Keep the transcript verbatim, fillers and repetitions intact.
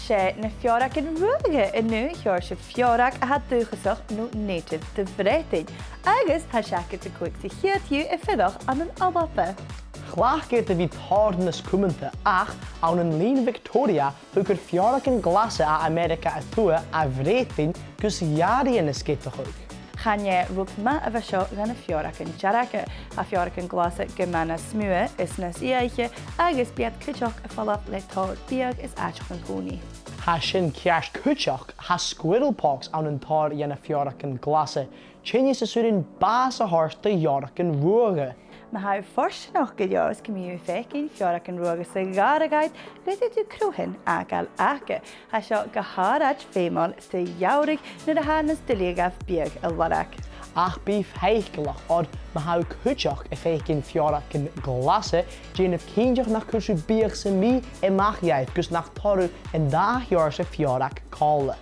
'S e na feòragan ruadha an aon sheòrsa feòrag a tha dùthchasach no native do Bhreatainn, agus tha seachdad 's a còig sa cheud dhiubh a' fuireach ann an Alba. Chleachd iad a bhith tòrr nas cumanta, ach ann an linn Victoria, thug feòragan glasa à Ameireaga a Tuath à Breatainn gus earrainn a sgeadachadh. Chan e rud math a bha seo dha na feòragan dearga. Tha feòragan glasa gu math nas motha is nas fhiadhaiche, agus bidh iad cuideachd a' falbh le tòrr biadh is àiteachan còmhnaidh. Tha sin ceart cuideachd, tha squirrel pox ann an tòrr dhe na feòragan glasa. Tha sin a' toirt bàs a thoirt do fheòragan ruadha. Ma tha thu fortanach gu leòr 's gum bi thu a' faicinn feòragan ruadha sa ghàrradh agad, faodaidh tu crodhan fhàgail aca. Tha seo gu h-àraid feumail sa gheamhradh nuair a tha e nas duilghe dhaibh biadh a lorg. Ach bi faiceallach, oir ma tha thu cuideachd a' faicinn feòragan glasa, dèanaibh cinnteach nach cuir sibh biadh sam bith a-mach dhaibh gus nach toir thu an dà sheòrsa feòrag còmhla.